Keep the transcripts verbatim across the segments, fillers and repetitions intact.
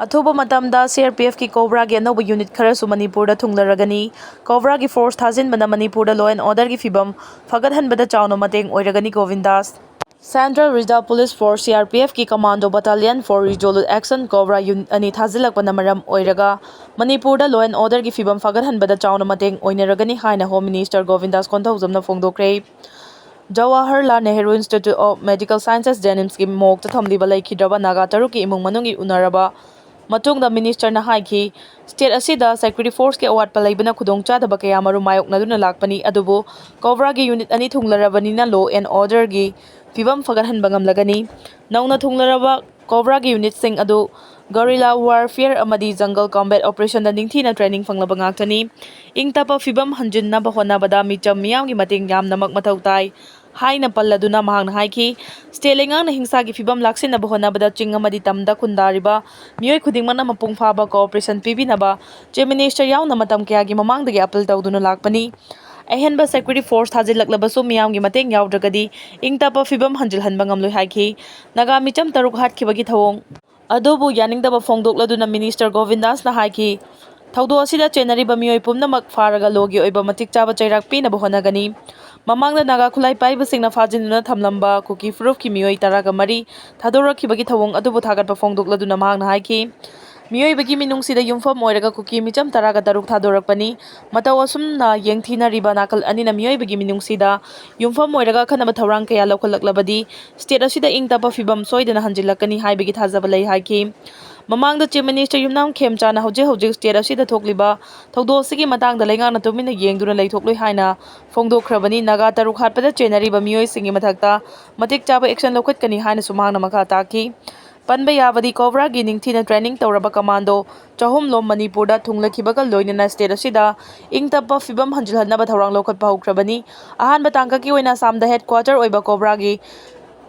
ꯑꯊꯨꯕ ꯃꯇꯝꯗ CRPFꯀꯤ COBRAꯒꯤ ꯑꯅꯧꯕ unit ꯈꯔꯁꯨ ꯃꯅꯤꯄꯨꯔꯗ ꯊꯨꯡꯂꯔꯒꯅꯤ꯫ COBRAꯒꯤ force ꯊꯥꯖꯤꯟꯕꯅ ꯃꯅꯤꯄꯨꯔꯗ law and orderꯒꯤ ꯐꯤꯕꯝ ꯐꯒꯠꯍꯟꯕꯗ ꯆꯥꯎꯅ ꯃꯇꯦꯡ ꯑꯣꯏꯔꯒꯅꯤ, ꯒꯣꯕꯤꯟꯗꯥꯁ꯫ Central Reserve Police Force, CRPFꯀꯤ Commando Battalion for Resolute Action, COBRA unit ꯑꯅꯤ ꯊꯥꯖꯤꯜꯂꯛꯄꯅ ꯃꯔꯝ ꯑꯣꯏꯔꯒ ꯃꯅꯤꯄꯨꯔꯗ law and orderꯒꯤ ꯐꯤꯕꯝ ꯐꯒꯠꯍꯟꯕꯗ ꯆꯥꯎꯅ ꯃꯇꯦꯡ ꯑꯣꯏꯅꯔꯒꯅꯤ ꯍꯥꯏꯅ Home Minister ꯒꯣꯕꯤꯟꯗꯥꯁ ꯀꯣꯟꯊꯧꯖꯝꯅ ꯐꯣꯡꯗꯣꯛꯈ꯭ꯔꯦ꯫ Jawaharlal Nehru Institute of Medical Sciences, JNIMSꯀꯤ morgueꯗ ꯊꯝꯂꯤꯕ ꯂꯩꯈꯤꯗ꯭ꯔꯕ ꯅꯥꯒꯥ ꯇꯔꯨꯛꯀꯤ ꯏꯃꯨꯡ ꯃꯅꯨꯡꯒꯤ ꯎꯅꯔꯕ ꯃꯇꯨꯡꯗ ministerꯅ ꯍꯥꯏꯈꯤ, state ꯑꯁꯤꯗ security forceꯀꯤ ꯑꯋꯥꯠꯄ ꯂꯩꯕꯅ ꯈꯨꯗꯣꯡꯆꯥꯗꯕ ꯀꯌꯥꯃꯔꯨꯝ ꯃꯥꯌꯣꯛꯅꯗꯨꯅ ꯂꯥꯛꯄꯅꯤ, ꯑꯗꯨꯕꯨ COBRAꯒꯤ unit ꯑꯅꯤ ꯊꯨꯡꯂꯔꯕꯅꯤꯅ law and orderꯒꯤ ꯐꯤꯕꯝ ꯐꯒꯠꯍꯟꯕ ꯉꯝꯂꯒꯅꯤ꯫ ꯅꯧꯅ ꯊꯨꯡꯂꯔꯕ COBRAꯒꯤ unitꯁꯤꯡ ꯑꯗꯨ guerrilla warfare ꯑꯃꯗꯤ jungle combat operationꯗ ꯅꯤꯡꯊꯤꯅ training ꯐꯪꯂꯕ ꯉꯥꯛꯇꯅꯤ꯫ ꯏꯪ ꯇꯞꯄ ꯐꯤꯕꯝ ꯍꯟꯖꯤꯟꯅꯕ ꯍꯣꯠꯅꯕꯗ ꯃꯤꯆꯝ ꯃꯤꯌꯥꯝꯒꯤ ꯃꯇꯦꯡ ꯌꯥꯝꯅꯃꯛ ꯃꯊꯧ ꯇꯥꯏ ꯍꯥꯏꯅ ꯄꯜꯂꯗꯨꯅ ꯃꯍꯥꯛꯅ ꯍꯥꯏꯈꯤ, state ꯂꯩꯉꯥꯛꯅ ꯍꯤꯡꯁꯥꯒꯤ ꯐꯤꯕꯝ ꯂꯥꯛꯁꯤꯟꯅꯕ ꯍꯣꯠꯅꯕꯗ ꯆꯤꯡ ꯑꯃꯗꯤ ꯇꯝꯗ ꯈꯨꯟꯗꯥꯔꯤꯕ ꯃꯤꯑꯣꯏ ꯈꯨꯗꯤꯡꯃꯛꯅ ꯃꯄꯨꯡ ꯐꯥꯕ cooperation ꯄꯤꯕꯤꯅꯕ Chief Minister ꯌꯥꯎꯅ ꯃꯇꯝ ꯀꯌꯥꯒꯤ ꯃꯃꯥꯡꯗꯒꯤ appeal ꯇꯧꯗꯨꯅ ꯂꯥꯛꯄꯅꯤ꯫ ꯑꯍꯦꯟꯕ security force ꯊꯥꯖꯤꯜꯂꯛꯂꯕꯁꯨ ꯃꯤꯌꯥꯝꯒꯤ ꯃꯇꯦꯡ ꯌꯥꯎꯗ꯭ꯔꯒꯗꯤ ꯏꯪ ꯇꯞꯄ ꯐꯤꯕꯝ ꯍꯟꯖꯤꯜꯍꯟꯕ ꯉꯝꯂꯣꯏ ꯍꯥꯏꯈꯤ꯫ ꯅꯥꯒꯥ ꯃꯤꯆꯝ ꯇꯔꯨꯛ ꯍꯥꯠꯈꯤꯕꯒꯤ ꯊꯧꯑꯣꯡ ꯑꯗꯨꯕꯨ ꯌꯥꯅꯤꯡꯗꯕ ꯐꯣꯡꯗꯣꯛꯂꯗꯨꯅ minister ꯒꯣꯕꯤꯟꯗꯥꯁꯅ ꯍꯥꯏꯈꯤ, ꯊꯧꯗꯣꯛ ꯑꯁꯤꯗ ꯆꯦꯟꯅꯔꯤꯕ ꯃꯤꯑꯣꯏ ꯄꯨꯝꯅꯃꯛ ꯐꯥꯔꯒ lawꯒꯤ ꯑꯣꯏꯕ ꯃꯇꯤꯛ ꯆꯥꯕ ꯆꯩꯔꯥꯛ ꯄꯤꯅꯕ ꯍꯣꯠꯅꯒꯅꯤ꯫ ꯃꯃꯥꯡꯗ ꯅꯥꯒꯥ ꯈꯨꯠꯂꯥꯏ ꯄꯥꯏꯕꯁꯤꯡꯅ ꯐꯥꯖꯤꯟꯗꯨꯅ ꯊꯝꯂꯝꯕ ꯀꯨꯀꯤ ꯐꯨꯔꯨꯞꯀꯤ ꯃꯤꯑꯣꯏ ꯇꯔꯥꯒ ꯃꯔꯤ ꯊꯥꯗꯣꯔꯛꯈꯤꯕꯒꯤ ꯊꯧꯑꯣꯡ ꯑꯗꯨꯕꯨ ꯊꯥꯒꯠꯄ ꯐꯣꯡꯗꯣꯛꯂꯗꯨꯅ ꯃꯍꯥꯛꯅ ꯍꯥꯏꯈꯤ, ꯃꯤꯑꯣꯏꯕꯒꯤ ꯃꯤꯅꯨꯡꯁꯤꯗ ꯌꯨꯝꯐꯝ ꯑꯣꯏꯔꯒ ꯀꯨꯀꯤ ꯃꯤꯆꯝ ꯇꯔꯥꯒ ꯇꯔꯨꯛ ꯊꯥꯗꯣꯔꯛꯄꯅꯤ꯫ ꯃꯇꯧ ꯑꯁꯨꯝꯅ ꯌꯦꯡꯊꯤꯅꯔꯤꯕ ꯅꯥꯀꯜ ꯑꯅꯤꯅ ꯃꯤꯑꯣꯏꯕꯒꯤ ꯃꯤꯅꯨꯡꯁꯤꯗ ꯌꯨꯝꯐꯝ ꯑꯣꯏꯔꯒ ꯑꯈꯟꯅꯕ ꯊꯧꯔꯥꯡ ꯀꯌꯥ ꯂꯧꯈꯠꯂꯛꯂꯕꯗꯤ state ꯑꯁꯤꯗ ꯏꯪ ꯇꯞꯄ ꯐꯤꯕꯝ ꯁꯣꯏꯗꯅ ꯍꯟꯖꯤꯜꯂꯛꯀꯅꯤ ꯍꯥꯏꯕꯒꯤ ꯊꯥꯖꯕ ꯂꯩ ꯍꯥꯏꯈꯤ꯫ ꯃꯃꯥꯡꯗ Chief Minister ꯌꯨꯝꯅꯥꯝ ꯈꯦꯝꯆꯥꯅ ꯍꯧꯖꯤꯛ ꯍꯧꯖꯤꯛ state ꯑꯁꯤꯗ ꯊꯣꯛꯂꯤꯕ ꯊꯧꯗꯣꯛ ꯑꯁꯤꯒꯤ ꯃꯇꯥꯡꯗ ꯂꯩꯉꯥꯛꯅ ꯇꯨꯃꯤꯟꯅ ꯌꯦꯡꯗꯨꯅ ꯂꯩꯊꯣꯛꯂꯣꯏ ꯍꯥꯏꯅ ꯐꯣꯡꯗꯣꯛꯈ꯭ꯔꯕꯅꯤ꯫ ꯅꯥꯒꯥ ꯇꯔꯨꯛ ꯍꯥꯠꯄꯗ ꯆꯦꯟꯅꯔꯤꯕ ꯃꯤꯑꯣꯏꯁꯤꯡꯒꯤ ꯃꯊꯛꯇ ꯃꯇꯤꯛ ꯆꯥꯕ action ꯂꯧꯈꯠꯀꯅꯤ ꯍꯥꯏꯅꯁꯨ ꯃꯍꯥꯛꯅ ꯃꯈꯥ ꯇꯥꯈꯤ꯫ ꯄꯟꯕ ꯌꯥꯕꯗꯤ, COBRAꯒꯤ ꯅꯤꯡꯊꯤꯅ training ꯇꯧꯔꯕ commando ꯆꯍꯨꯝ ꯂꯣꯝ ꯃꯅꯤꯄꯨꯔꯗ ꯊꯨꯡꯂꯈꯤꯕꯒ ꯂꯣꯏꯅꯅ state ꯑꯁꯤꯗ ꯏꯪ ꯇꯞꯄ ꯐꯤꯕꯝ ꯍꯟꯖꯤꯜꯍꯟꯅꯕ ꯊꯧꯔꯥꯡ ꯂꯧꯈꯠꯄ ꯍꯧꯈ꯭ꯔꯕꯅꯤ꯫ ꯑꯍꯥꯟꯕ ꯇꯥꯡꯀꯛꯀꯤ ꯑꯣꯏꯅ ꯑꯁꯥꯝꯗ headquarter ꯑꯣꯏꯕ COBRAꯒꯤ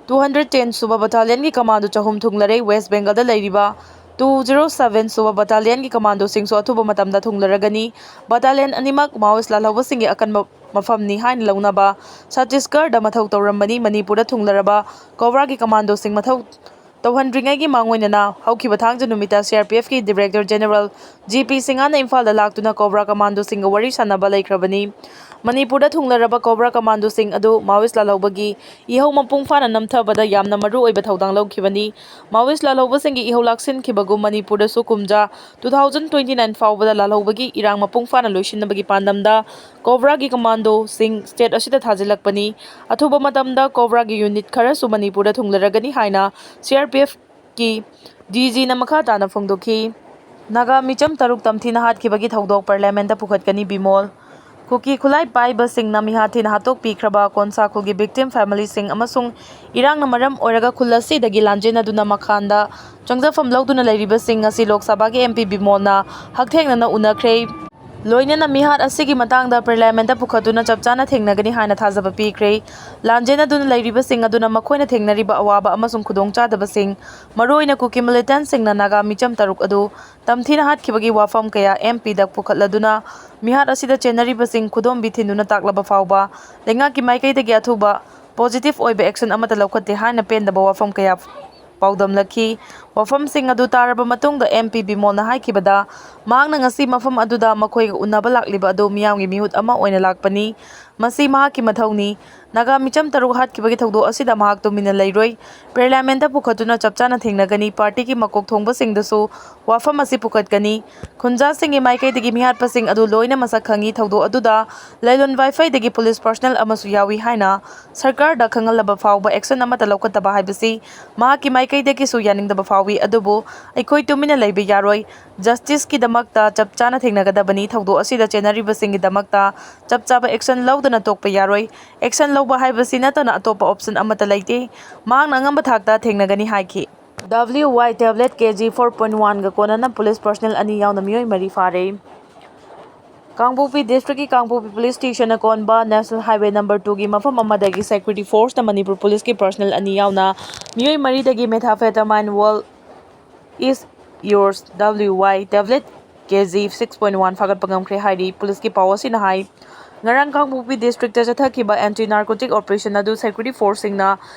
two hundred ten ꯁꯨꯕ battalionꯒꯤ commando ꯆꯍꯨꯝ ꯊꯨꯡꯂꯔꯦ꯫ West Bengalꯗ ꯂꯩꯔꯤꯕ two zero seven ꯁꯨꯕ battalionꯒꯤ commandoꯁꯤꯡꯁꯨ ꯑꯊꯨꯕ ꯃꯇꯝꯗ ꯊꯨꯡꯂꯔꯒꯅꯤ꯫ Battalion ꯑꯅꯤꯃꯛ Maoist ꯂꯥꯜꯍꯧꯕꯁꯤꯡꯒꯤ ꯑꯀꯟꯕ ꯃꯐꯝꯅꯤ ꯍꯥꯏꯅ ꯂꯧꯅꯕ ꯆꯇꯤꯁꯒꯔꯗ ꯃꯊꯧ ꯇꯧꯔꯝꯕꯅꯤ꯫ ꯃꯅꯤꯄꯨꯔꯗ ꯊꯨꯡꯂꯔꯕ COBRAꯒꯤ commandoꯁꯤꯡ ꯃꯊꯧ ꯇꯧꯍꯟꯗ꯭ꯔꯤꯉꯩꯒꯤ ꯃꯥꯡꯑꯣꯏꯅꯅ ꯍꯧꯈꯤꯕ ꯊꯥꯡꯖ ꯅꯨꯃꯤꯠꯇ C R P F ꯀꯤ Director General G P ꯁꯤꯡꯍꯥꯅ ꯏꯝꯐꯥꯜꯗ ꯂꯥꯛꯇꯨꯅ ꯀꯣꯕ꯭ꯔꯥ ꯀꯃꯥꯟꯗꯣꯁꯤꯡꯒ ꯋꯥꯔꯤ ꯁꯥꯟꯅꯕ ꯂꯩꯈ꯭ꯔꯕꯅꯤ꯫ ꯃꯅꯤꯄꯨꯔꯗ ꯊꯨꯡꯂꯔꯕ ꯀꯣꯕ꯭ꯔꯥ ꯀꯃꯥꯟꯗꯣꯁꯤꯡ ꯑꯗꯨ Maoist ꯂꯥꯜꯍꯧꯕꯒꯤ ꯏꯍꯧ ꯃꯄꯨꯡ ꯐꯥꯅ ꯅꯝꯊꯕꯗ ꯌꯥꯝꯅ ꯃꯔꯨ ꯑꯣꯏꯕ ꯊꯧꯗꯥꯡ ꯂꯧꯈꯤꯕꯅꯤ꯫ Maoist ꯂꯥꯜꯍꯧꯕꯁꯤꯡꯒꯤ ꯏꯍꯧ ꯂꯥꯛꯁꯤꯟꯈꯤꯕꯒꯨꯝ ꯃꯅꯤꯄꯨꯔꯗꯁꯨ ꯀꯨꯝꯖꯥ two thousand twenty nine ꯐꯥꯎꯕꯗ ꯂꯥꯜꯍꯧꯕꯒꯤ ꯏꯔꯥꯡ ꯃꯄꯨꯡ ꯐꯥꯅ ꯂꯣꯏꯁꯤꯟꯅꯕꯒꯤ ꯄꯥꯟꯗꯝꯗ ꯀꯣꯕ꯭ꯔꯥꯒꯤ ꯀꯃꯥꯟꯗꯣꯁꯤꯡ state ꯑꯁꯤꯗ ꯊꯥꯖꯤꯜꯂꯛꯄꯅꯤ꯫ ꯑꯊꯨꯕ ꯃꯇꯝꯗ ꯀꯣꯕ꯭ꯔꯥꯒꯤ unit ꯈꯔꯁꯨ ꯃꯅꯤꯄꯨꯔꯗ ꯊꯨꯡꯂꯔꯒꯅꯤ ꯍꯥꯏꯅ C R P F ꯀꯤ D G ꯅ ꯃꯈꯥ ꯇꯥꯅ ꯐꯣꯡꯗꯣꯛꯈꯤ꯫ ꯅꯥꯒꯥ ꯃꯤꯆꯝ ꯇꯔꯨꯛ ꯇꯝꯊꯤꯅ ꯍꯥꯠꯈꯤꯕꯒꯤ ꯊꯧꯗꯣꯛ Parliament ꯇ ꯄꯨꯈꯠꯀꯅꯤ ꯕꯤꯃꯣꯜ꯫ ꯀꯨꯀꯤ ꯈꯨꯠꯂꯥꯏ ꯄꯥꯏꯕꯁꯤꯡꯅ ꯃꯤꯍꯥꯠ ꯊꯤꯅ ꯍꯥꯠꯇꯣꯛꯄꯤꯈ꯭ꯔꯕ ꯀꯣꯟꯁꯥ ꯈꯨꯜꯒꯤ victim family ꯁꯤꯡ ꯑꯃꯁꯨꯡ ꯏꯔꯥꯡꯅ ꯃꯔꯝ ꯑꯣꯏꯔꯒ ꯈꯨꯜ ꯑꯁꯤꯗꯒꯤ ꯂꯥꯟꯖꯦꯟꯅꯗꯨꯅ ꯃꯈꯥꯟꯗ ꯆꯪꯖꯐꯝ ꯂꯧꯗꯨꯅ ꯂꯩꯔꯤꯕꯁꯤꯡ ꯉꯁꯤ ꯂꯣꯛ ꯁꯚꯥꯒꯤ M P ꯕꯤꯃꯣꯜꯅ ꯍꯛꯊꯦꯡꯅꯅ ꯎꯅꯈ꯭ꯔꯦ꯫ ꯂꯣꯏꯅꯅ ꯃꯤꯍꯥꯠ ꯑꯁꯤꯒꯤ ꯃꯇꯥꯡꯗ Parliament ꯇ ꯄꯨꯈꯠꯇꯨꯅ ꯆꯞ ꯆꯥꯅ ꯊꯦꯡꯅꯒꯅꯤ ꯍꯥꯏꯅ ꯊꯥꯖꯕ ꯄꯤꯈ꯭ꯔꯦ꯫ ꯂꯥꯟꯖꯦꯟꯅꯗꯨꯅ ꯂꯩꯔꯤꯕꯁꯤꯡ ꯑꯗꯨꯅ ꯃꯈꯣꯏꯅ ꯊꯦꯡꯅꯔꯤꯕ ꯑꯋꯥꯕ ꯑꯃꯁꯨꯡ ꯈꯨꯗꯣꯡꯆꯥꯗꯕꯁꯤꯡ, ꯃꯔꯨꯑꯣꯏꯅ ꯀꯨꯀꯤ militant ꯁꯤꯡꯅ ꯅꯥꯒꯥ ꯃꯤꯆꯝ ꯇꯔꯨꯛ ꯑꯗꯨ ꯇꯝꯊꯤꯅ ꯍꯥꯠꯈꯤꯕꯒꯤ ꯋꯥꯐꯝ ꯀꯌꯥ M P ꯗ ꯄꯨꯈꯠꯂꯗꯨꯅ ꯃꯤꯍꯥꯠ ꯑꯁꯤꯗ ꯆꯦꯟꯅꯔꯤꯕꯁꯤꯡ ꯈꯨꯗꯣꯝꯕꯤ ꯊꯤꯟꯗꯨꯅ ꯇꯥꯛꯂꯕ ꯐꯥꯎꯕ ꯂꯩꯉꯥꯛꯀꯤ ꯃꯥꯏꯀꯩꯗꯒꯤ ꯑꯊꯨꯕ positive ꯑꯣꯏꯕ action ꯑꯃꯠꯇ ꯂꯧꯈꯠꯇꯦ ꯍꯥꯏꯅ ꯄꯦꯟꯗꯕ ꯋꯥꯐꯝ ꯀꯌꯥ ꯄꯥꯎꯗꯝꯂꯛꯈꯤ꯫ ꯋꯥꯐꯝꯁꯤꯡ ꯑꯗꯨ ꯇꯥꯔꯕ ꯃꯇꯨꯡꯗ M P ꯕꯤꯃꯣꯜꯅ ꯍꯥꯏꯈꯤꯕꯗ, ꯃꯍꯥꯛꯅ ꯉꯁꯤ ꯃꯐꯝ ꯑꯗꯨꯗ ꯃꯈꯣꯏꯒ ꯎꯅꯕ ꯂꯥꯛꯂꯤꯕ ꯑꯗꯨ ꯃꯤꯌꯥꯝꯒꯤ ꯃꯤꯍꯨꯠ ꯑꯃ ꯑꯣꯏꯅ ꯂꯥꯛꯄꯅꯤ꯫ ꯃꯁꯤ ꯃꯍꯥꯛꯀꯤ ꯃꯊꯧꯅꯤ꯫ ꯅꯥꯒꯥ ꯃꯤꯆꯝ ꯇꯔꯨꯛ ꯍꯥꯠꯈꯤꯕꯒꯤ ꯊꯧꯗꯣꯛ ꯑꯁꯤꯗ ꯃꯍꯥꯛ ꯇꯨꯃꯤꯟꯅ ꯂꯩꯔꯣꯏ꯫ Parliament ꯇ ꯄꯨꯈꯠꯇꯨꯅ ꯆꯞ ꯆꯥꯅ ꯊꯦꯡꯅꯒꯅꯤ꯫ Party ꯒꯤ ꯃꯀꯣꯛ ꯊꯣꯡꯕꯁꯤꯡꯗꯁꯨ ꯋꯥꯐꯝ ꯑꯁꯤ ꯄꯨꯈꯠꯀꯅꯤ꯫ ꯈꯨꯟꯖꯥꯁꯤꯡꯒꯤ ꯃꯥꯏꯀꯩꯗꯒꯤ ꯃꯤꯍꯥꯠꯄꯁꯤꯡ ꯑꯗꯨ ꯂꯣꯏꯅ ꯃꯁꯛ ꯈꯪꯏ꯫ ꯊꯧꯗꯣꯛ ꯑꯗꯨꯗ ꯂꯩꯂꯣꯟ ꯋꯥꯏꯐꯩꯗꯒꯤ police personnel ꯑꯃꯁꯨ ꯌꯥꯎꯏ ꯍꯥꯏꯅ ꯁꯔꯀꯥꯔꯗ ꯈꯪꯍꯜꯂꯕ ꯐꯥꯎꯕ action ꯑꯃꯠꯇ ꯂꯧꯈꯠꯇꯕ ꯍꯥꯏꯕꯁꯤ ꯃꯍꯥꯛꯀꯤ ꯃꯥꯏꯀꯩꯗꯒꯤꯁꯨ ꯌꯥꯅꯤꯡꯗꯕ ꯐꯥꯎꯏ꯫ ꯑꯗꯨꯕꯨ ꯑꯩꯈꯣꯏ ꯇꯨꯃꯤꯟꯅ ꯂꯩꯕ ꯌꯥꯔꯣꯏ꯫ Justice ꯀꯤꯗꯃꯛꯇ ꯆꯞ ꯆꯥꯅ ꯊꯦꯡꯅꯒꯗꯕꯅꯤ꯫ ꯊꯧꯗꯣꯛ ꯑꯁꯤꯗ ꯆꯦꯟꯅꯔꯤꯕꯁꯤꯡꯒꯤꯗꯃꯛꯇ ꯆꯞ ꯆꯥꯕ action ꯂꯧꯗꯅ ꯇꯣꯛꯄ ꯌꯥꯔꯣꯏ꯫ Action ꯂꯧꯕ ꯍꯥꯏꯕꯁꯤ ꯅꯠꯇꯅ ꯑꯇꯣꯞꯄ option ꯑꯃꯠꯇ ꯂꯩꯇꯦ꯫ ꯃꯍꯥꯛꯅ ꯑꯉꯝꯕ ꯊꯥꯛꯇ ꯊꯦꯡꯅꯒꯅꯤ ꯍꯥꯏꯈꯤ꯫ W Y tablet K G four point one ꯒ ꯀꯣꯟꯅꯅ police personnel ꯑꯅꯤ ꯌꯥꯎꯅ ꯃꯤꯑꯣꯏ ꯃꯔꯤ ꯐꯥꯔꯦ꯫ ꯀꯥꯡꯄꯣꯛꯄꯤ district ꯀꯤ ꯀꯥꯡꯄꯣꯛꯄꯤ police station ꯅ ꯀꯣꯟꯕ National Highway number two ꯒꯤ ꯃꯐꯝ ꯑꯃꯗꯒꯤ security force ꯅ ꯃꯅꯤꯄꯨꯔ police ꯀꯤ personnel ꯑꯅꯤ ꯌꯥꯎꯅ ꯃꯤꯑꯣꯏ ꯃꯔꯤꯗꯒꯤ methamphetamine, World is Yours W Y tablet K G six point one ꯐꯥꯒꯠꯄ ꯉꯝꯈ꯭ꯔꯦ ꯍꯥꯏꯔꯤ꯫ Police ꯀꯤ ꯄꯥꯎ ꯑꯁꯤꯅ ꯍꯥꯏ, ꯉꯔꯥꯡ ꯀꯥꯡꯄꯣꯛꯄꯤ ꯗꯤꯁꯇ꯭ꯔꯤꯛꯇ ꯆꯠꯊꯈꯤꯕ ꯑꯦꯟꯇꯤ ꯅꯥꯔꯀꯣꯇꯤꯛ ꯑꯣꯄꯔꯦꯁꯟ ꯑꯗꯨ ꯁꯦꯀ꯭ꯌꯨꯔꯤꯇꯤ ꯐꯣꯔꯁꯁꯤꯡꯅ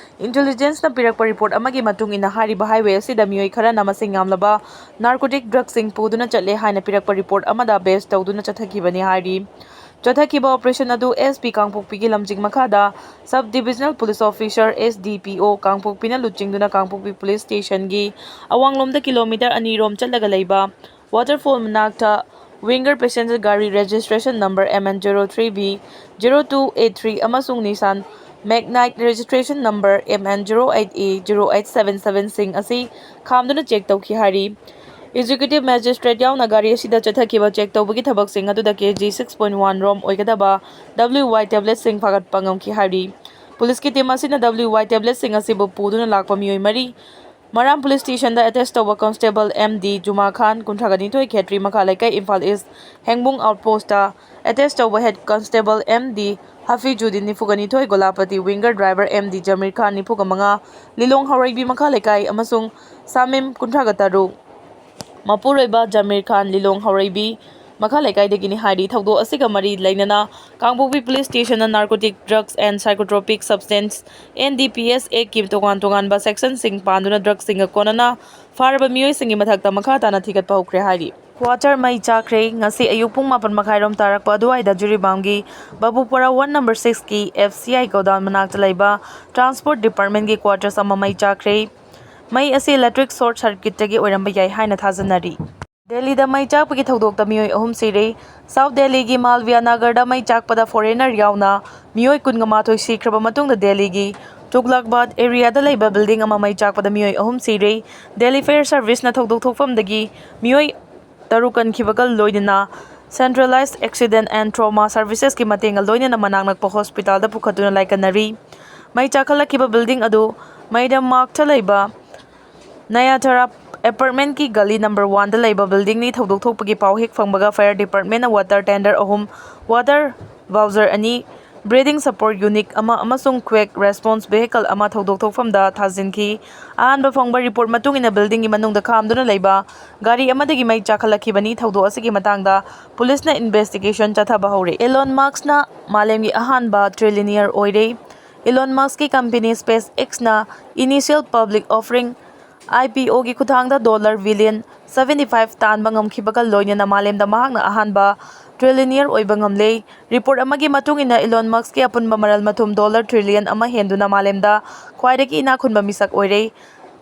ꯏꯟꯇꯦꯂꯤꯖꯦꯟꯁꯅ ꯄꯤꯔꯛꯄ ꯔꯤꯄꯣꯔꯠ ꯑꯃꯒꯤ ꯃꯇꯨꯡ ꯏꯟꯅ ꯍꯥꯏꯔꯤꯕ ꯍꯥꯏꯋꯦ ꯑꯁꯤꯗ ꯃꯤꯑꯣꯏ ꯈꯔꯅ ꯃꯁꯤꯡ ꯌꯥꯝꯂꯕ ꯅꯥꯔꯀꯣꯇꯤꯛ ꯗ꯭ꯔꯒꯁꯤꯡ ꯄꯨꯗꯨꯅ ꯆꯠꯂꯦ ꯍꯥꯏꯅ ꯄꯤꯔꯛꯄ ꯔꯤꯄꯣꯔꯠ ꯑꯃꯗ ꯕꯦꯁ ꯇꯧꯗꯨꯅ ꯆꯠꯊꯈꯤꯕꯅꯤ ꯍꯥꯏꯔꯤ꯫ ꯆꯠꯊꯈꯤꯕ ꯑꯣꯄꯔꯦꯁꯟ ꯑꯗꯨ ꯑꯦꯁ ꯄꯤ ꯀꯥꯡꯄꯣꯛꯄꯤꯒꯤ ꯂꯝꯖꯤꯡ ꯃꯈꯥꯗ sub divisional police officer, S D P O, ꯀꯥꯡꯄꯣꯛꯄꯤꯅ ꯂꯨꯆꯤꯡꯗꯨꯅ ꯀꯥꯡꯄꯣꯛꯄꯤ ꯄꯨꯂꯤꯁ ꯁ꯭ꯇꯦꯁꯟꯒꯤ ꯑꯋꯥꯡꯂꯣꯝꯗ ꯀꯤꯂꯣꯃꯤꯇꯔ ꯑꯅꯤ ꯔꯣꯝ ꯆꯠꯂꯒ ꯂꯩꯕ ꯋꯥꯇꯔꯐꯣꯜ ꯃꯅꯥꯛꯇ ꯋꯤꯡꯒꯔ ꯄꯦꯁꯦꯟꯖꯔ ꯒꯥꯔꯤ registration number M N zero three B zero two eight three ꯑꯃꯁꯨꯡ Nissan Magnite registration number M N zero eight A zero eight seven seven ꯁꯤꯡ ꯑꯁꯤ ꯈꯥꯝꯗꯨꯅ ꯆꯦꯛ ꯇꯧꯈꯤ ꯍꯥꯏꯔꯤ꯫ ꯑꯦꯛꯖꯤꯀ꯭ꯌꯨꯇꯤꯚ ꯃꯦꯖꯤꯁꯇ꯭ꯔꯦꯠ ꯌꯥꯎꯅ ꯒꯥꯔꯤ ꯑꯁꯤꯗ ꯆꯠꯊꯈꯤꯕ ꯆꯦꯛ ꯇꯧꯕꯒꯤ ꯊꯕꯛꯁꯤꯡ ꯑꯗꯨꯗ ꯀꯦ ꯖꯤ ꯁꯤꯛꯁ ꯄꯣꯏꯟꯠ ꯋꯥꯟ ꯔꯣꯝ ꯑꯣꯏꯒꯗꯕ ꯗꯕ꯭ꯂꯤꯌꯨ ꯋꯥꯏ ꯇꯦꯕ꯭ꯂꯦꯠꯁꯤꯡ ꯐꯥꯒꯠꯄ ꯉꯝꯈꯤ ꯍꯥꯏꯔꯤ꯫ ꯄꯨꯂꯤꯁꯀꯤ ꯇꯤꯝ ꯑꯁꯤꯅ ꯗꯕ꯭ꯂꯤꯌꯨ ꯋꯥꯏ ꯇꯦꯕ꯭ꯂꯦꯠꯁꯤꯡ ꯑꯁꯤꯕꯨ ꯄꯨꯗꯨꯅ ꯂꯥꯛꯄ ꯃꯤꯑꯣꯏ ꯃꯔꯤ, ꯃꯔꯥꯝ ꯄꯨꯂꯤꯁ ꯁ꯭ꯇꯦꯁꯟꯗ ꯑꯦꯇꯦꯁ ꯇꯧꯕ ꯀꯟꯁꯇꯦꯕꯜ ꯑꯦꯝ ꯗꯤ ꯖꯨꯃꯥ ꯈꯥꯟ, ꯀꯨꯟꯊ꯭ꯔꯥꯒ ꯅꯤꯊꯣꯏ, ꯈꯦꯇ꯭ꯔꯤ ꯃꯈꯥ ꯂꯩꯀꯥꯏ, ꯏꯝꯐꯥꯜ ꯏꯁ, ꯍꯦꯡꯕꯨꯡ ꯑꯥꯎꯠꯄꯣꯁꯇ ꯑꯦꯇꯦꯁ ꯇꯧꯕ ꯍꯦꯗ ꯀꯟꯁꯇꯦꯕꯜ ꯑꯦꯝ ꯗꯤ ꯍꯐꯤꯖꯨꯗꯤꯟ, ꯅꯤꯐꯨꯒ ꯅꯤꯊꯣꯏ, ꯒꯣꯂꯥꯄꯇꯤ, ꯋꯤꯡꯒꯔ ꯗ꯭ꯔꯥꯏꯚꯔ ꯑꯦꯝ ꯗꯤ ꯖꯃꯤꯔ ꯈꯥꯟ, ꯅꯤꯐꯨꯒ ꯃꯉꯥ, ꯂꯤꯂꯣꯡ ꯍꯥꯎꯔꯩꯕꯤ ꯃꯈꯥ ꯂꯩꯀꯥꯏ, ꯑꯃꯁꯨꯡ ꯁꯥꯃꯤꯝ, ꯀꯨꯟꯊ꯭ꯔꯥꯒ ꯇꯔꯨꯛ, ꯃꯄꯨꯔꯣꯏꯕ ꯖꯃꯤꯔ ꯈꯥꯟ, ꯂꯤꯂꯣꯡ ꯍꯥꯎꯔꯩꯕꯤ ꯃꯈꯥ ꯂꯩꯀꯥꯏꯗꯒꯤꯅꯤ ꯍꯥꯏꯔꯤ꯫ ꯊꯧꯗꯣꯛ ꯑꯁꯤꯒ ꯃꯔꯤ ꯂꯩꯅꯅ ꯀꯥꯡꯄꯣꯛꯄꯤ ꯄꯨꯂꯤꯁ ꯁ꯭ꯇꯦꯁꯟꯅ narcotic drugs and psychotropic substance, N D P S ꯑꯦꯛꯀꯤ ꯇꯣꯉꯥꯟ ꯇꯣꯉꯥꯟꯕ ꯁꯦꯛꯁꯟꯁꯤꯡ ꯄꯥꯟꯗꯨꯅ ꯗ꯭ꯔꯒꯁꯤꯡꯒ ꯀꯣꯟꯅꯅ ꯐꯥꯔꯕ ꯃꯤꯑꯣꯏꯁꯤꯡꯒꯤ ꯃꯊꯛꯇ ꯃꯈꯥ ꯇꯥꯅ ꯊꯤꯒꯠꯄ ꯍꯧꯈ꯭ꯔꯦ ꯍꯥꯏꯔꯤ꯫ ꯀ꯭ꯋꯥꯇꯔ ꯃꯩ ꯆꯥꯛꯈ꯭ꯔꯦ꯫ ꯉꯁꯤ ꯑꯌꯨꯛ ꯄꯨꯡ ꯃꯥꯄꯟ ꯃꯈꯥꯏꯔꯣꯝ ꯇꯥꯔꯛꯄ ꯑꯗꯨꯋꯥꯏꯗ ꯖꯤꯔꯤꯕꯥꯝꯒꯤ ꯕꯥꯕꯨꯄꯥꯔꯥ ꯋꯥꯔꯗ ꯅꯝꯕꯔ ꯁꯤꯛꯁꯀꯤ ꯑꯦꯐ ꯁꯤ ꯑꯥꯏ ꯒꯣꯗꯥꯎꯟ ꯃꯅꯥꯛꯇ ꯂꯩꯕ ꯇ꯭ꯔꯥꯟꯁꯄꯣꯔꯠ ꯗꯤꯄꯥꯔꯠꯃꯦꯟꯒꯤ ꯀ꯭ꯋꯥꯇꯔꯁ ꯑꯃ ꯃꯩ ꯆꯥꯛꯈ꯭ꯔꯦ꯫ ꯃꯩ ꯑꯁꯤ ꯏꯂꯦꯛꯇ꯭ꯔꯤꯛ ꯁꯣꯔꯠ ꯁꯔꯀ꯭ꯌꯨꯠꯇꯒꯤ ꯑꯣꯏꯔꯝꯕ ꯌꯥꯏ ꯍꯥꯏꯅ ꯊꯥꯖꯅꯔꯤ꯫ ꯗꯦꯜꯂꯤꯗ ꯃꯩ ꯆꯥꯛꯄꯒꯤ ꯊꯧꯗꯣꯛꯇ ꯃꯤꯑꯣꯏ ꯑꯍꯨꯝ ꯁꯤꯔꯦ꯫ ꯁꯥꯎꯠ ꯗꯦꯜꯂꯤꯒꯤ ꯃꯥꯜꯚꯤꯌꯥ ꯅꯒꯔꯗ ꯃꯩ ꯆꯥꯛꯄꯗ ꯐꯣꯔꯦꯅꯔ ꯌꯥꯎꯅ ꯃꯤꯑꯣꯏ ꯀꯨꯟꯒ ꯃꯥꯊꯣꯏ ꯁꯤꯈ꯭ꯔꯕ ꯃꯇꯨꯡꯗ ꯗꯦꯜꯂꯤꯒꯤ ꯇꯨꯒꯂꯛꯕꯥꯗ ꯑꯦꯔꯤꯌꯥꯗ ꯂꯩꯕ ꯕꯤꯜꯗꯤꯡ ꯑꯃ ꯃꯩ ꯆꯥꯛꯄꯗ ꯃꯤꯑꯣꯏ ꯑꯍꯨꯝ ꯁꯤꯔꯦ꯫ ꯗꯦꯜꯂꯤ ꯐꯥꯌꯔ ꯁꯔꯚꯤꯁꯅ ꯊꯧꯗꯣꯛ ꯊꯣꯛꯐꯝꯗꯒꯤ ꯃꯤꯑꯣꯏ ꯇꯔꯨꯛ ꯀꯟꯈꯤꯕꯒ ꯂꯣꯏꯅꯅ ꯁꯦꯟꯇ꯭ꯔꯦꯂꯥꯏꯖ ꯑꯦꯛꯁꯤꯗꯦꯟ ꯑꯦꯟ ꯇ꯭ꯔꯣꯃꯥ ꯁꯔꯚꯤꯁꯦꯁꯀꯤ ꯃꯇꯦꯡꯒ ꯂꯣꯏꯅꯅ ꯃꯅꯥꯛ ꯅꯛꯄ ꯍꯣꯁꯄꯤꯇꯥꯜꯗ ꯄꯨꯈꯠꯇꯨꯅ ꯂꯥꯏꯀꯠꯅꯔꯤ꯫ ꯃꯩ ꯆꯥꯛꯈꯠꯂꯛꯈꯤꯕ ꯕꯤꯜꯗꯤꯡ ꯑꯗꯨ ꯃꯩꯔꯝ ꯃꯥꯔꯛꯇ ꯂꯩꯕ ꯅꯌꯥꯊꯔꯥ ꯑꯦꯄꯥꯔꯠꯃꯦꯟꯠꯀꯤ ꯒꯂꯤ ꯅꯝꯕꯔ ꯋꯥꯟꯗ ꯂꯩꯕ ꯕꯤꯜꯗꯤꯡꯅꯤ꯫ ꯊꯧꯗꯣꯛ ꯊꯣꯛꯄꯒꯤ ꯄꯥꯎ ꯍꯦꯛ ꯐꯪꯕꯒ ꯐꯥꯌꯔ ꯗꯤꯄꯥꯔꯠꯃꯦꯟꯠꯅ ꯋꯥꯇꯔ ꯇꯦꯟꯗꯔ ꯑꯍꯨꯝ, ꯋꯥꯇꯔ ꯕꯥꯎꯖꯔ ꯑꯅꯤ, breathing support unit ꯑꯃ ꯑꯃꯁꯨꯡ quick response vehicle ꯑꯃ ꯊꯧꯗꯣꯛ ꯊꯣꯛꯐꯝꯗ ꯊꯥꯖꯤꯟꯈꯤ꯫ ꯑꯍꯥꯟꯕ ꯐꯪꯕ report ꯃꯇꯨꯡ ꯏꯟꯅ buildingꯒꯤ ꯃꯅꯨꯡꯗ ꯈꯥꯝꯗꯨꯅ ꯂꯩꯕ ꯒꯥꯔꯤ ꯑꯃꯗꯒꯤ ꯃꯩ ꯆꯥꯈꯠꯂꯛꯈꯤꯕꯅꯤ꯫ ꯊꯧꯗꯣꯛ ꯑꯁꯤꯒꯤ ꯃꯇꯥꯡꯗ ꯄꯨꯂꯤꯁꯅ investigation ꯆꯠꯊꯕ ꯍꯧꯔꯦ꯫ Elon Muskꯅ ꯃꯥꯂꯦꯝꯒꯤ ꯑꯍꯥꯟꯕ trillionaire ꯑꯣꯏꯔꯦ꯫ Elon Muskꯀꯤ company SpaceXꯅ initial public offering, IPOꯒꯤ ꯈꯨꯠꯊꯥꯡꯗ dollar billion seventy five ꯇꯥꯟꯕ ꯉꯝꯈꯤꯕꯒ ꯂꯣꯏꯅꯅ ꯃꯥꯂꯦꯝꯗ ꯃꯍꯥꯛꯅ ꯑꯍꯥꯟꯕ trillionaire ꯑꯣꯏꯕ ꯉꯝꯂꯦ꯫ Report ꯑꯃꯒꯤ ꯃꯇꯨꯡ ꯏꯟꯅ, Elon Muskꯀꯤ ꯑꯄꯨꯟꯕ ꯃꯔꯜ ꯃꯊꯨꯝ dollar trillion ꯑꯃ ꯍꯦꯟꯗꯨꯅ ꯃꯥꯂꯦꯝꯗ ꯈ꯭ꯋꯥꯏꯗꯒꯤ ꯏꯅꯥꯛ ꯈꯨꯟꯕ ꯃꯤꯁꯛ ꯑꯣꯏꯔꯦ꯫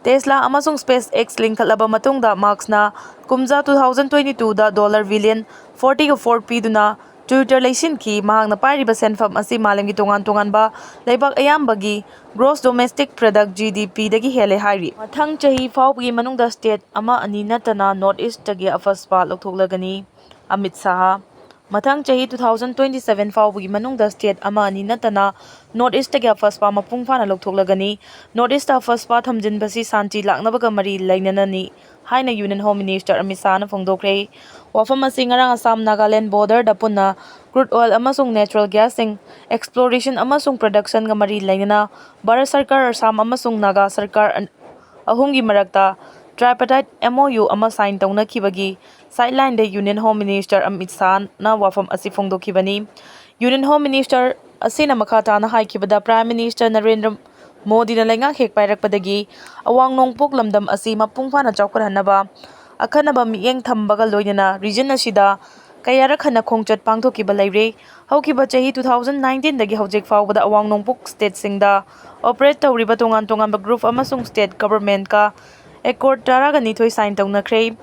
Tesla ꯑꯃꯁꯨꯡ SpaceX ꯂꯤꯡꯈꯠꯂꯕ ꯃꯇꯨꯡꯗ, Muskꯅ ꯀꯨꯝꯖꯥ two thousand twenty twoꯗ dollar billion forty four ꯄꯤꯗꯨꯅ Twitter ꯂꯩꯁꯤꯟꯈꯤ꯫ ꯃꯍꯥꯛꯅ ꯄꯥꯏꯔꯤꯕ ꯁꯦꯟꯐꯝ ꯑꯁꯤ ꯃꯥꯂꯦꯝꯒꯤ ꯇꯣꯉꯥꯟ ꯇꯣꯉꯥꯟꯕ ꯂꯩꯕꯥꯛ ꯑꯌꯥꯝꯕꯒꯤ gross domestic product, GDPꯗꯒꯤ ꯍꯦꯜꯂꯦ ꯍꯥꯏꯔꯤ꯫ ꯃꯊꯪ ꯆꯍꯤ ꯐꯥꯎꯕꯒꯤ ꯃꯅꯨꯡꯗ state ꯑꯃ ꯑꯅꯤ ꯅꯠꯇꯅ North Eastꯇꯒꯤ ꯑꯐꯁꯄꯥ ꯂꯧꯊꯣꯛꯂꯒꯅꯤ꯫ ꯑꯃꯤꯠ ꯁꯥꯍ꯫ ꯃꯊꯪ ꯆꯍꯤ two thousand twenty seven ꯐꯥꯎꯕꯒꯤ ꯃꯅꯨꯡꯗ state ꯑꯃ ꯑꯅꯤ ꯅꯠꯇꯅ North Eastꯇꯒꯤ ꯑꯐꯁꯄꯥ ꯃꯄꯨꯡ ꯐꯥꯅ ꯂꯧꯊꯣꯛꯂꯒꯅꯤ꯫ North Eastꯇ ꯑꯐꯁꯄꯥ ꯊꯝꯖꯤꯟꯕꯁꯤ ꯁꯥꯟꯇꯤ ꯂꯥꯛꯅꯕꯒ ꯃꯔꯤ ꯂꯩꯅꯅꯅꯤ ꯍꯥꯏꯅ Union Home Minister ꯑꯃꯤꯠ ꯁꯥꯍꯅ ꯐꯣꯡꯗꯣꯛꯈ꯭ꯔꯦ꯫ ꯋꯥꯐꯝ ꯑꯁꯤ ꯉꯔꯥꯡ ꯑꯁꯥꯝ ꯅꯥꯒꯥꯂꯦꯟ borderꯗ ꯄꯨꯟꯅ crude oil ꯑꯃꯁꯨꯡ natural gasꯁꯤꯡ exploration ꯑꯃꯁꯨꯡ productionꯒ ꯃꯔꯤ ꯂꯩꯅꯅ ꯚꯥꯔꯠ ꯁꯔꯀꯥꯔ, ꯑꯁꯥꯝ ꯑꯃꯁꯨꯡ ꯅꯥꯒꯥ ꯁꯔꯀꯥꯔ ꯑ-, ꯑꯍꯨꯝꯒꯤ ꯃꯔꯛꯇ tripartite MOU ꯑꯃ sign ꯇꯧꯅꯈꯤꯕꯒꯤ sidelineꯗ Union Home Minister Amit ꯁꯥꯍꯅ ꯋꯥꯐꯝ ꯑꯁꯤ ꯐꯣꯡꯗꯣꯛꯈꯤꯕꯅꯤ꯫ Union Home Minister ꯑꯁꯤꯅ ꯃꯈꯥ ꯇꯥꯅ ꯍꯥꯏꯈꯤꯕꯗ, Prime Minister ꯅꯔꯦꯟꯗ꯭ꯔ ꯃꯣꯗꯤꯅ ꯂꯩꯉꯥꯛ ꯍꯦꯛ ꯄꯥꯏꯔꯛꯄꯗꯒꯤ ꯑꯋꯥꯡ ꯅꯣꯡꯄꯣꯛ ꯂꯝꯗꯝ ꯑꯁꯤ ꯃꯄꯨꯡ ꯐꯥꯅ ꯆꯥꯎꯈꯠꯍꯟꯅꯕ ꯑꯈꯟꯅꯕ ꯃꯤꯠꯌꯦꯡ ꯊꯝꯕꯒ ꯂꯣꯏꯅꯅ region ꯑꯁꯤꯗ ꯀꯌꯥꯔꯛ ꯍꯟꯅ ꯈꯣꯡꯆꯠ ꯄꯥꯡꯊꯣꯛꯈꯤꯕ ꯂꯩꯔꯦ꯫ ꯍꯧꯈꯤꯕ ꯆꯍꯤ two thousand nineteenꯗꯒꯤ ꯍꯧꯖꯤꯛ ꯐꯥꯎꯕꯗ ꯑꯋꯥꯡ ꯅꯣꯡꯄꯣꯛ stateꯁꯤꯡꯗ operate ꯇꯧꯔꯤꯕ ꯇꯣꯉꯥꯟ ꯇꯣꯉꯥꯟꯕ group ꯑꯃꯁꯨꯡ state governmentꯀ accord ꯇꯔꯥꯒ ꯅꯤꯊꯣꯏ sign ꯇꯧꯅꯈ꯭ꯔꯦ꯫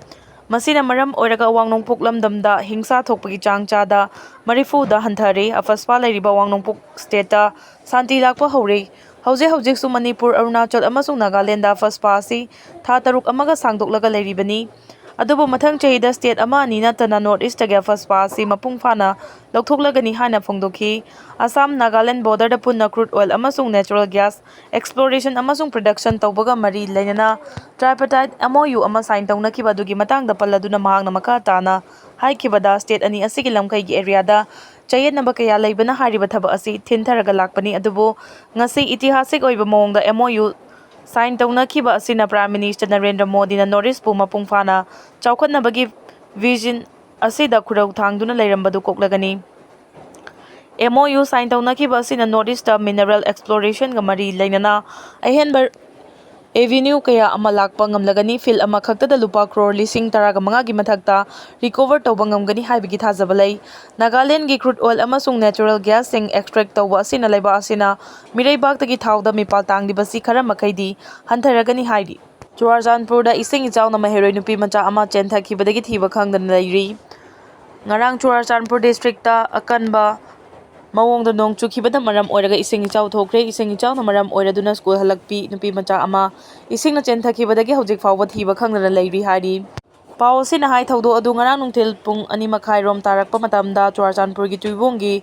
ꯃꯁꯤꯅ ꯃꯔꯝ ꯑꯣꯏꯔꯒ ꯑꯋꯥꯡ ꯅꯣꯡꯄꯣꯛ ꯂꯝꯗꯝꯗ ꯍꯤꯡꯁꯥ ꯊꯣꯛꯄꯒꯤ ꯆꯥꯡ ꯆꯥꯗ ꯃꯔꯤꯐꯨꯗ ꯍꯟꯊꯔꯦ꯫ ꯑꯐꯁꯄꯥ ꯂꯩꯔꯤꯕ ꯑꯋꯥꯡ ꯅꯣꯡꯄꯣꯛ stateꯇ ꯁꯥꯟꯇꯤ ꯂꯥꯛꯄ ꯍꯧꯔꯦ꯫ ꯍꯧꯖꯤꯛ ꯍꯧꯖꯤꯛꯁꯨ ꯃꯅꯤꯄꯨꯔ, ꯑꯔꯨꯅꯥꯆꯜ ꯑꯃꯁꯨꯡ ꯅꯥꯒꯥꯂꯦꯟꯗ ꯑꯐꯁꯄꯥ ꯑꯁꯤ ꯊꯥ ꯇꯔꯨꯛ ꯑꯃꯒ ꯁꯥꯡꯗꯣꯛꯂꯒ ꯂꯩꯔꯤꯕꯅꯤ꯫ ꯑꯗꯨꯕꯨ ꯃꯊꯪ ꯆꯍꯤꯗ state ꯑꯃ ꯑꯅꯤ ꯅꯠꯇꯅ North Eastꯇꯒꯤ ꯑꯐꯁꯄꯥ ꯑꯁꯤ ꯃꯄꯨꯡ ꯐꯥꯅ ꯂꯧꯊꯣꯛꯂꯒꯅꯤ ꯍꯥꯏꯅ ꯐꯣꯡꯗꯣꯛꯈꯤ꯫ ꯑꯁꯥꯝ ꯅꯥꯒꯥꯂꯦꯟ borderꯗ ꯄꯨꯟꯅ crude oil ꯑꯃꯁꯨꯡ natural gas exploration ꯑꯃꯁꯨꯡ production ꯇꯧꯕꯒ ꯃꯔꯤ ꯂꯩꯅꯅ tripartite MOU ꯑꯃ sign ꯇꯧꯅꯈꯤꯕ ꯑꯗꯨꯒꯤ ꯃꯇꯥꯡꯗ ꯄꯜꯂꯗꯨꯅ ꯃꯍꯥꯛꯅ ꯃꯈꯥ ꯇꯥꯅ ꯍꯥꯏꯈꯤꯕꯗ, state ꯑꯅꯤ ꯑꯁꯤꯒꯤ ꯂꯝꯈꯩꯒꯤ areaꯗ ꯆꯌꯦꯠꯅꯕ ꯀꯌꯥ ꯂꯩꯕꯅ ꯍꯥꯏꯔꯤꯕ ꯊꯕꯛ ꯑꯁꯤ ꯊꯤꯟꯊꯔꯒ ꯂꯥꯛꯄꯅꯤ꯫ ꯑꯗꯨꯕꯨ ꯉꯁꯤ ꯏꯇꯤꯍꯥꯁꯤꯛ ꯑꯣꯏꯕ ꯃꯑꯣꯡꯗ M O U sign ꯇꯧꯅꯈꯤꯕ ꯑꯁꯤꯅ Prime Minister ꯅꯔꯦꯟꯗ꯭ꯔ ꯃꯣꯗꯤꯅ North East ꯄꯨ ꯃꯄꯨꯡ ꯐꯥꯅ ꯆꯥꯎꯈꯠꯅꯕꯒꯤ vision ꯑꯁꯤꯗ ꯈꯨꯔꯧ ꯊꯥꯡꯗꯨꯅ ꯂꯩꯔꯝꯕꯗꯨ ꯀꯣꯛꯂꯒꯅꯤ꯫ M O U sign ꯇꯧꯅꯈꯤꯕ ꯑꯁꯤꯅ North East ꯇ mineral exploration ꯒ ꯃꯔꯤ ꯂꯩꯅꯅ ꯑꯍꯦꯟꯕ revenue ꯀꯌꯥ ꯑꯃ ꯂꯥꯛꯄ ꯉꯝꯂꯒꯅꯤ꯫ Field ꯑꯃꯈꯛꯇꯗ ꯂꯨꯄꯥ ꯀ꯭ꯔꯣꯔ ꯂꯤꯁꯤꯡ ꯇꯔꯥꯒ ꯃꯉꯥꯒꯤ ꯃꯊꯛꯇ recover ꯇꯧꯕ ꯉꯝꯒꯅꯤ ꯍꯥꯏꯕꯒꯤ ꯊꯥꯖꯕ ꯂꯩ꯫ ꯅꯥꯒꯥꯂꯦꯟꯗꯒꯤ crude oil ꯑꯃꯁꯨꯡ natural gas ꯁꯤꯡ extract ꯇꯧꯕ ꯑꯁꯤꯅ ꯂꯩꯕꯥꯛ ꯑꯁꯤꯅ ꯃꯤꯔꯩꯕꯥꯛꯇꯒꯤ ꯊꯥꯎꯗ ꯃꯤꯄꯥꯜ ꯇꯥꯡꯂꯤꯕꯁꯤ ꯈꯔ ꯃꯈꯩꯗꯤ ꯍꯟꯊꯔꯒꯅꯤ ꯍꯥꯏꯔꯤ꯫ ꯆꯨꯔꯥꯆꯥꯟꯄꯨꯔꯗ ꯏꯁꯤꯡ ꯏꯆꯥꯎꯅ ꯃꯍꯩꯔꯣꯏ ꯅꯨꯄꯤ ꯃꯆꯥ ꯑꯃ ꯆꯦꯟꯊꯈꯤꯕꯗꯒꯤ ꯊꯤꯕ ꯈꯪꯗꯅ ꯂꯩꯔꯤ꯫ ꯉꯔꯥꯡ ꯆꯨꯔꯥꯆꯥꯟꯄꯨꯔ district ꯇ ꯑꯀꯟꯕ ꯃꯑꯣꯡꯗ ꯅꯣꯡ ꯆꯨꯈꯤꯕꯅ ꯃꯔꯝ ꯑꯣꯏꯔꯒ ꯏꯁꯤꯡ ꯏꯆꯥꯎ ꯊꯣꯛꯈ꯭ꯔꯦ꯫ ꯏꯁꯤꯡ ꯏꯆꯥꯎꯅ ꯃꯔꯝ ꯑꯣꯏꯔꯗꯨꯅ ꯁ꯭ꯀꯨꯜ ꯍꯜꯂꯛꯄꯤ ꯅꯨꯄꯤ ꯃꯆꯥ ꯑꯃ ꯏꯁꯤꯡꯅ ꯆꯦꯟꯊꯈꯤꯕꯗꯒꯤ ꯍꯧꯖꯤꯛ ꯐꯥꯎꯕ ꯊꯤꯕ ꯈꯪꯗꯅ ꯂꯩꯔꯤ ꯍꯥꯏꯔꯤ꯫ ꯄꯥꯎ ꯑꯁꯤꯅ ꯍꯥꯏ, ꯊꯧꯗꯣꯛ ꯑꯗꯨ ꯉꯔꯥꯡ ꯅꯨꯡꯊꯤꯜ ꯄꯨꯡ ꯑꯅꯤ ꯃꯈꯥꯏ ꯔꯣꯝ ꯇꯥꯔꯛꯄ ꯃꯇꯝꯗ ꯆꯨꯔꯥꯆꯥꯟꯄꯨꯔꯒꯤ ꯇꯨꯏꯕꯣꯡꯒꯤ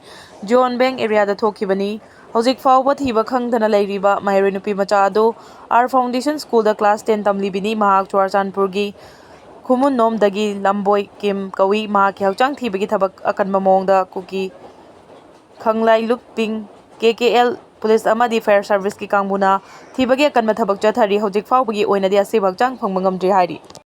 ꯖꯤꯑꯣꯟ ꯕꯦꯡ area ꯗ ꯊꯣꯛꯈꯤꯕꯅꯤ꯫ ꯍꯧꯖꯤꯛ ꯐꯥꯎꯕ ꯊꯤꯕ ꯈꯪꯗꯅ ꯂꯩꯔꯤꯕ ꯃꯍꯩꯔꯣꯏ ꯅꯨꯄꯤ ꯃꯆꯥ ꯑꯗꯨ R Foundation School ꯗ class ten ꯇꯝꯂꯤꯕꯤꯅꯤ꯫ ꯃꯍꯥꯛ ꯆꯨꯔꯥꯆꯥꯟꯄꯨꯔꯒꯤ ꯈꯨꯃꯨꯟꯅꯣꯝꯗꯒꯤ ꯂꯝꯕꯣꯏ ꯀꯤꯝ ꯀꯧꯏ꯫ ꯃꯍꯥꯛꯀꯤ ꯍꯛꯆꯥꯡ ꯊꯤꯕꯒꯤ ꯊꯕꯛ ꯑꯀꯟꯕ ꯃꯑꯣꯡꯗ ꯀꯨꯀꯤ ꯈꯪꯂꯥꯏ ꯂꯨꯞꯄꯤꯡ, K K L, police ꯑꯃꯗꯤ fire service ꯀꯤ ꯀꯥꯡꯕꯨꯅ ꯊꯤꯕꯒꯤ ꯑꯀꯟꯕ ꯊꯕꯛ ꯆꯠꯊꯔꯤ꯫ ꯍꯧꯖꯤꯛ ꯐꯥꯎꯕꯒꯤ ꯑꯣꯏꯅꯗꯤ ꯑꯁꯤꯕ ꯍꯛꯆꯥꯡ ꯐꯪꯕ ꯉꯝꯗ꯭ꯔꯤ ꯍꯥꯏꯔꯤ꯫